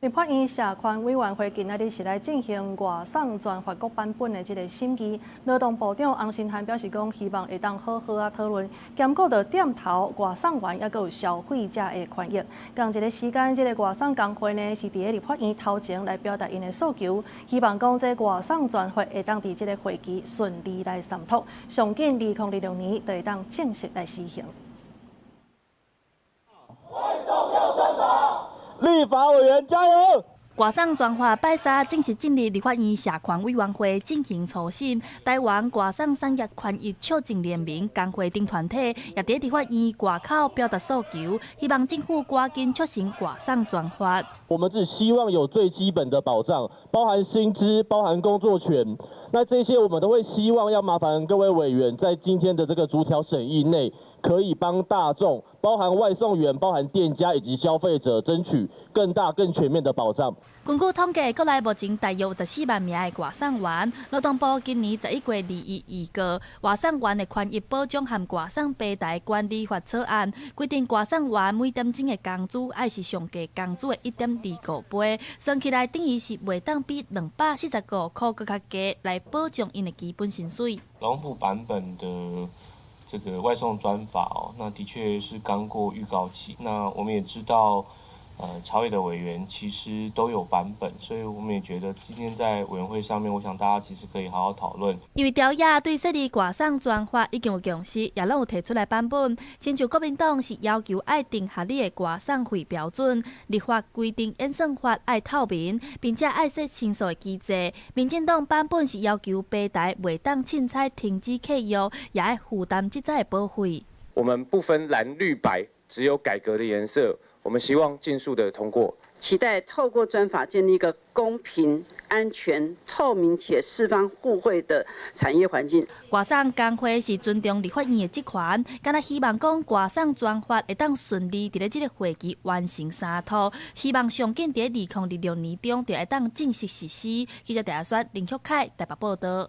立法院社權委員會今仔日是來進行外送專法各版本的這个審議。勞動部長洪申翰表示講，希望會當好好仔討論，兼顧著店頭外送員，抑閣有消費者的權益。仝一个時間，這个外送工會呢是佇咧立法院頭前來表達𪜶的訴求，希望講這外送專法會當佇這个會期順利來三讀，上緊2026年就會當正式來施行。外送要專法，立法委員加油！外送專法拜三正式進入立法院社權委員會進行初審。台灣外送產業權益促進聯盟工會等團體也佇立法院外口表達訴求，希望政府趕緊促成外送專法。我們只希望有最基本的保障，包含薪資，包含工作權。那這些我們都會希望要麻煩各位委員在今天的這個逐條審議內，可以幫大眾，包含外送員、包含店家以及消費者，爭取更大、更全面的保障。根據統計，國內目前大約有14萬名的外送員。勞動部今年11月21預告，外送員的權益保障和外送平台管理法草案，規定外送員每點鐘的工資愛是上低工資的1.25倍，算起來等於是袂當比245塊閣較低，來保障𪜶的基本薪水。勞動部版本的這個外送專法哦，那的確是剛過預告期。那我們也知道，朝野的委員其實都有版本，所以我們也覺得今天在委員會上面，我想大家其實可以好好討論。因為朝野對設立外送專法已經有共識，也攏有提出來版本。親像國民黨是要求愛定合理的外送費標準，立法規定演算法愛透明，並且愛設申訴的機制。民進黨版本是要求平台袂當凊彩停止契約，也愛負擔這的保費。我們不分藍綠白，只有改革的顏色。我們希望盡速的通過，期待透過專法建立一個公平、安全、透明且四方互惠的產業環境。外送工會是尊重立法院的職權，敢若希望講外送專法會當順利佇咧這个會期完成三讀，希望上緊佇2026年中就會當正式實施。記者鄭阿雪、林旭凱台北報道。